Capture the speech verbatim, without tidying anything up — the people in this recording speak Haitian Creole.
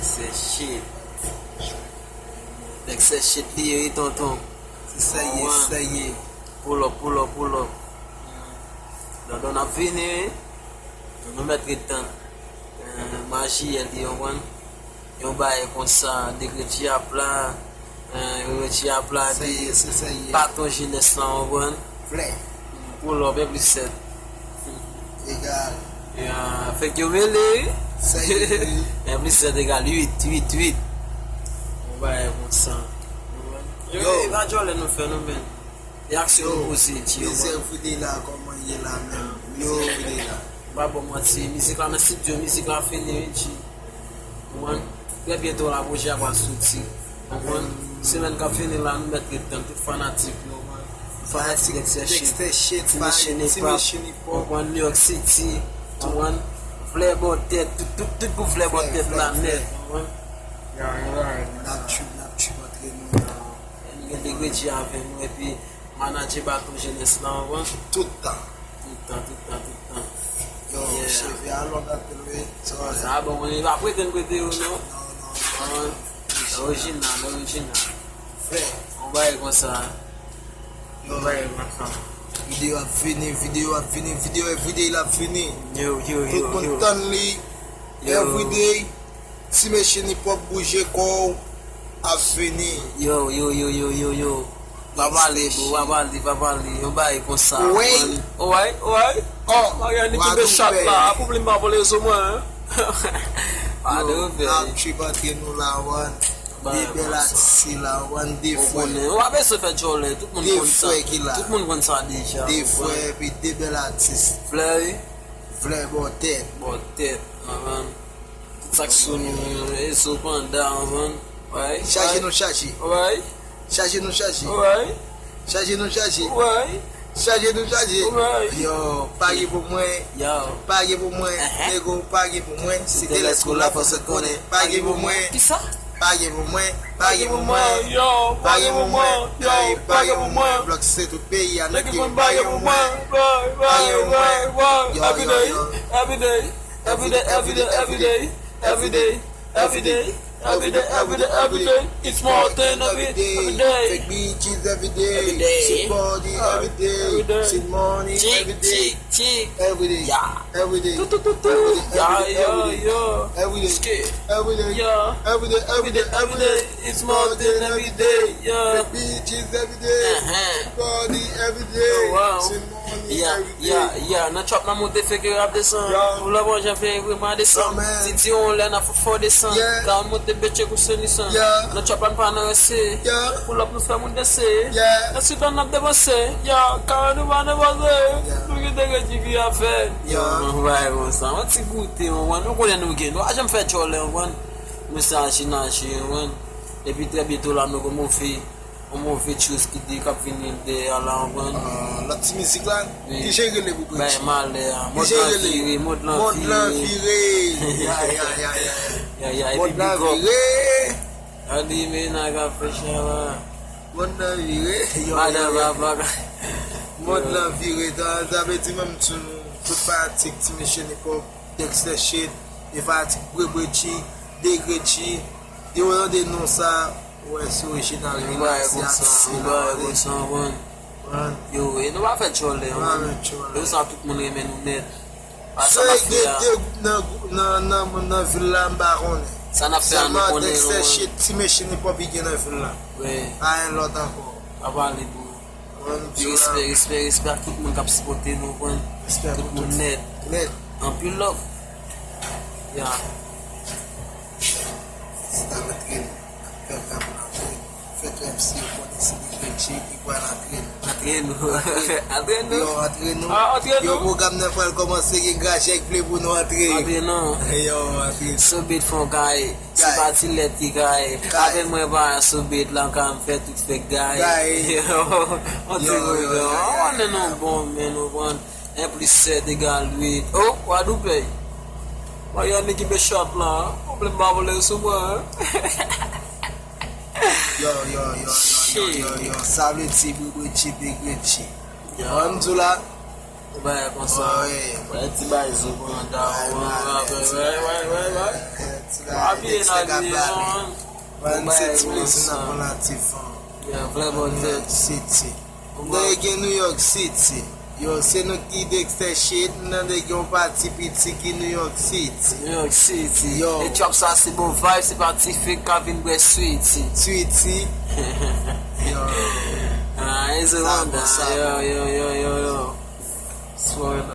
Se shit. Nèg se shit li ye, wi, tonton. Se sa ye, se sa ye. Pull up, pull up, pull up. Dondon ap vini, wi. Nou mèt ret tann. Eh, maji, li, yon konn. Yon bagay konsa, degre ti ap la, eh, degre ti ap la, epi baton jenès lan, w konprann? Flè. Pull up, en plis sèt. Egal. Ya, fèk yo mele, wi. Sa ye, wi. En plis sèt egal uit, uit, uit. Yon bagay konsa. Yo, yo, e pa djòlè nou fè, non, men. E aksyon nou poze, ti yo, mizè, man. Vide la, kòman ye la menm? Yo, vide la. M pa ba w manti, mizik la nan estidyo, mizik la fini, wi, G. Ou konprann? Trè byento la, pwojè a pral soti. Ou konprann? Semèn k ap vini la, nou mèt ret tann, tout fanatik yo, ou konprann? Fanatik Dexter Shade, Dexter Shade, Ti Mechin Hip Hop, ou konprann? New York City, ou konprann? Flè bò tèt, tout, tout, tout gwoup flè bò tèt la nèt, ou konprann? N ap trip, n ap trip antre nou. Nou gen Degre G avè nou, epi manadjè baton jenès lan, ou konprann? Tout tan. Tout tan, tout tan, tout tan. Yo, yeah. Cheve a lòd anpil, wi. Sa bon, mwen pa pretann prete yo, non. Non, non, non. Orijinal, orijinal. Frè. Yon bagay konsa. Yon bagay konsa. Videyo ap vini, videyo ap vini, videyo everyday l ap vini. Yo, yo, yo, yo. Tout moun tann li. Yo. Everyday. Ti Mechin Hip Hop, bouje kò w, ap vini. Yo, yo, yo, yo, yo, yo. Pa pale, bro, pa pale, pa pale. Yon bagay konsa. Wey. Oway, oway. Oh, Mariani kenbe chat la, pou plim pa vole sou mwen, hein. Yo, n ap trip antre nou la, wan. De bèl atis la, wan, de frè. Ou konnen, ou pa bezwen fè djòlè, tout moun konn sa. De frè ki la. Tout moun konn sa deja. De frè, epi de bèl atis. Flè, wi. Flè bò tèt. Bò tèt, man. Tout sa k sou nou, Ezo Panda, ou konprann? Wi. Chaje nou chaje. Wi. Chaje nou chaje. Wi. Chaje nou chaje. Wi. Chaje nou chaje. Wi. Yo, page pou mwen. Yo. Page pou mwen. Nego, page pou mwen. Si te lès kou la fòs konnen. Page pou mwen. Kisa? Page pou mwen. Page pou mwen. Yo, page pou mwen. Yo, page pou mwen. Blòk se tout peyi a nèg ki page pou mwen. Page pou mwen. Yo, yo, yo. Every day, every day, every day, every day, every day, every day, every day, every day, every day. It's more than every day. Fake bitches every day. Every day. See body every day. Every day. See money every day. Chick, chick, chick. Every day. Yeah. Every day. Tu, tu, tu, tu. Every day, yeah, every day, yeah, every day. Yeah. Every day. Yeah. Every day, every day, every day, every day. It's more than every day. Yeah. Fake bitches every day. Uh-huh. See body every day. Oh, wow. See money every day. Yeah, yeah, yeah. Nan trap nan monte fè ke rap desann. Yeah. Pou lè bon jan fè vreman desann. Amen. Titi on lè nan fò desann. Yeah. Ka monte betche kou sonisan. Yeah. Nan trap la n pa nan rese. Yeah. Pull up nou fè moun danse. Yeah. Nan sidan n ap depanse. Yeah. Kare nou pa nan pase. Yeah. Nou gen de redi vi a fè. Yeah. Yon bagay konsa. Yon ti goute, yon wan. Nou konnen nou gen. Nou pa janm fè tchòlè, yon wan. Nou se aji naji, yon wan. Epi trè byento la nou gon move. Yon move tchouz ki di k ap vini dèyè la, w konprann? Ah, lòt ti mizik la, wi. Ki jan l rele pou Gucci? Bay malè a. Ki jan l rele? Mond lan vire, mond lan vire. Ya, ya, ya, ya, ya. Ya, ya, epi big up. Mond lan vire. Gade mennaj k ap fè chala. Mond lan vire. Yo, yo, yo. Madan papa. Mond lan vire. Sa, sa vle di menm sou nou, tout fanatik Ti Mechin Hip Hop, Dexter Shade, e fanatik Bwe Bwe G, Degre G, depi w tande non sa, ou wè se orijinal, wi, la, se atis, wi, la, wi. Yo, e nou pa fè tchòlè, man. Nou pa fè tchòlè. E sa tout moun renmen nou nèt. Sa n ap fè a. Se de, de gwoup nan, nan, nan, nan vil la, m pa konnen. Sa n ap fè a, nou konnen, non. Sèlman Dexter Shade, Ti Mechin Hip Hop ki gen nan vil la. Wi. Pa gen lòt ankò. Pa pale, bro. Respè, respè, respè ak tout moun k ap sipòte nou, konn. Respè pou tout. Tout moun nèt. Nèt. Anpil love. Ya. Sista antre nou. Fè rap la antre nou. Fè trè M C yo konnen se Degre G ki pral antre nou. Antre nou. Antre nou. Yo, antre nou. Ah, antre nou. Yo, pwogram nan pral kòmanse, gen grajè k vle pou nou antre. Antre nou. Yo, antre nou. So beat fon kay. Se pa ti lèt ki kay. Avè mwen pa sou beat la, ka m fè tout fèk gay. Gay. Yo, on ti yo, yo, yo, yo, yo, yo. Ou konnen nou bon, men nou konn. En plis sèt egal uit. Oh, Gwadloupèy. Mwen gen nèg ki met chat la. Pwoblèm pa vole sou mwen, hein. Yo, yo, yo, yo, yo, yo, yo. Sa vle di Bwe Bwe G, Degre G. Yo. Mwen m di w la, Ou bay konsa. Wi. Bay ti bay zo pran da. Bay, bay, bay, bay, bay. Sila Dex nèg ap bale. Mwen se ti plezi nan pran latif an. New York City. Nèg gen New York City. Yo, se nou ki Dexter Shade, nou gen yon pati piti ki New York City. New York City. Yo. E trap sa se bon vibe, se pa ti fake ka vin bwè Sweety. Sweety. Yo. Ah, e se sa bon, sa yo, bon. Yo, yo, yo, yo, yo. Spoil.